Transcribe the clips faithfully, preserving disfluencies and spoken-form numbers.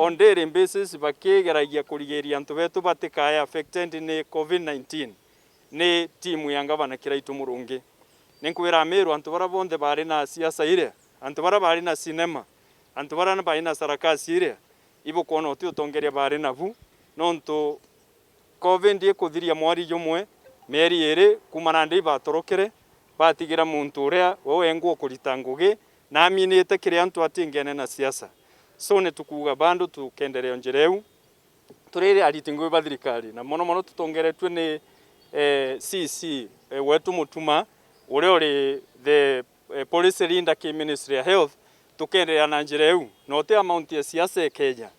on daily basis bakigeragia kurigiria antu betu batikae affected ni covid nineteen, ni timu ya Ngavana Kiraitu Murungi. Ni nkwira Amiru, antu baria bonthe bari na siasa iria, antu baria bari na cinema, antu baria bari na sarakasi iria, ibukwona uti utongeria bari nabu, nontu covid ikuthiria mweri jumwe, mieri iri kuuma nandi ibatorokere, batigira muntu uria we wengwa ukurita ngugi na aminite kiri antu atingene na siasa. So ni tukuuga bado tukenderea o njira iu, turi ariti ngugi ba thirikari, na mono mono tutongeretue ni, eh, C C, eh, wetu Mutuma, uria uri the, eh, policy leader ki Ministry ya Health, tukenderea na njira iu, na uti amount ya siasa ikeja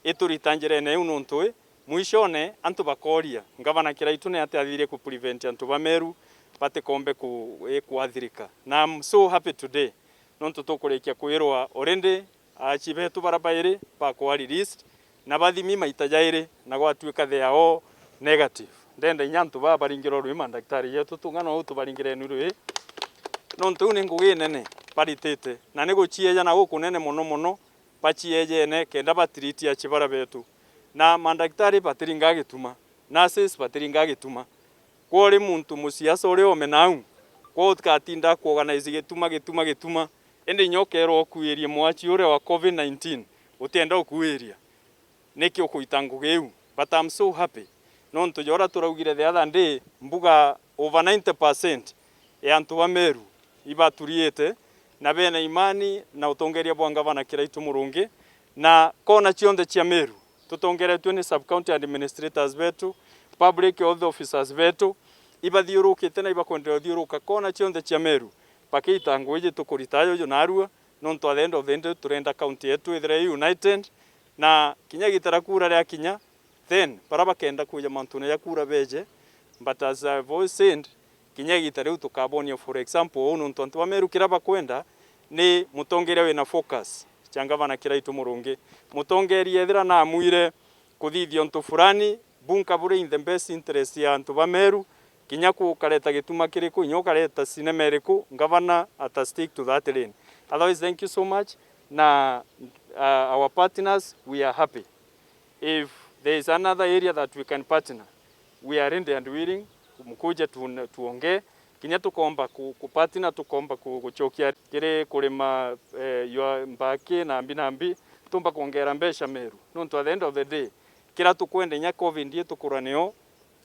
iturita njirene iu, nontu i mwishone antu bakoria, Ngavana Kiraitu ni atia athirie ku prevent antu ba Meru batikombe ku-, eh, kuathirika. Na I'm so happy today, nontu tukurikia kwirwa already aachi betu baria bairi bakwa released, na bathimi maita jairi, na gwatuika they are all negative. Ndenda inya antu baa baringirwe rui, mandaktari jetu, tung'ana uu tubaringireni rui, nontu iu ni ngugi inene baritite, na ni guchieja na gukunene mono mono, bachiejene kenda batreat aachi baria betu. Na mandaktari batiringa gituma, nurses batiringa gituma. Kwa uri muntu musiasa uria umenau, kwa utikatinda kuorganize gituma, gituma, gituma, indi inya ukerwa ukuirie mwachi uria wa covid nineteen, utienda ukuiria. Niki ukuita ngugi iu? But I'm so happy. Nontu ja uria turaugire the other day, mbuga over ninety percent ya antu ba Meru ibaturiite na bena imani na utongeria bwa Ngavana Kiraitu Murungi, na kona cionthe cia Meru tutongeretue ni sub-county administrators betu, public health officers betu, ibathiurukite na ibakwenderea uthiuruka kona cionthe cia Meru, bakiita ngugi iji tukurita juju narua, nontu at the end of the day turenda county yetu ithire i united, na kinya igita ria kura riakinya, then baria bakenda kwija mantune ja kura beje, but as I've always said, kinya igita riu tukabonia, for example, uu nontu antu ba Meru kiria bakwenda ni mutongeria wina focus, cha Ngavana Kiraitu Murungi. Mutongeria ethira naamwire kuthithia untu fulani, bunka buria in the best interest ya antu ba Meru, kinya ku-, ukareta gituma kiriku, inya ukareta cinema iriku, Ngavana ata stick to that lane. Otherwise, thank you so much, na, uh, our partners, we are happy. If there is another area that we can partner, we are ready and willing, mkuje tu-, tuongee. Kinya tukomba ku-, ku partner, tukomba ku-, guchokia kiri kurima, eh, yua mbaki na mbi na mbi, tumba kuongera mbeca Meru. Nontu at the end of the day, kira tukwenda inya covid itukura nio,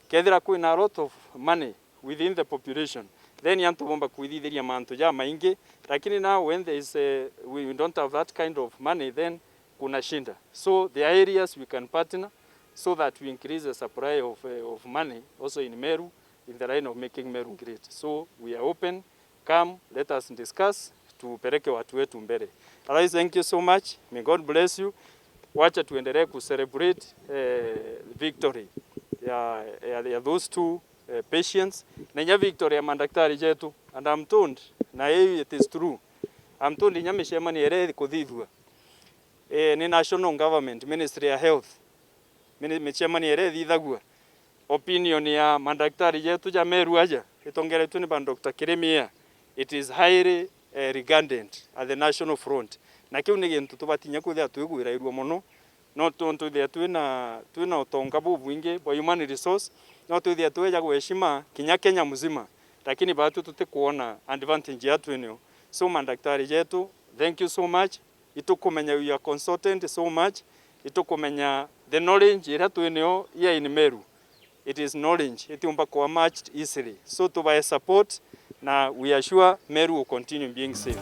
kethira kwina a lot of money within the population, then antu bomba kwithithiria mantu jamaingi, lakini now when there is a, we don't have that kind of money, then kuna shinda. So there are areas we can partner so that we increase the supply of, eh, of money also in Meru, in the line of making Meru great. So we are open, come, let us discuss, tupeleke watu wetu mbele. Otherwise, thank you so much. May God bless you. Wacha tuendelee ku celebrate, eh, victory ya, ya, ya those two, eh, patients. Na inya victory ya mandaktari jetu. And I'm told, na hii it is true, I'm told inya micemanio iria ikuthithua, eh, ni national government, Ministry ya Health, mini-, micemanio iria ithithagua, opinion ya mandaktari jetu ja Meru aja, itongeretue ni ba Doctor Kirimi aa, it is highly, eh, regarded at the national front. Na kiu ni gintu tubatinya kwithira twigwirairua mono, no tontu twithia twina, twina utonga bubwingi bwa human resource, no twithia tweja gweshima kinya Kenya mzima, lakini batu tutikwona advantage ya twinio. So mandaktari jetu, thank you so much. Itukumenya we are consultant so much, itukumenya the knowledge iria twinio here in Meru, it is knowledge itiumba kuwa matched easily. So tubae support na we are sure Meru will continue being safe.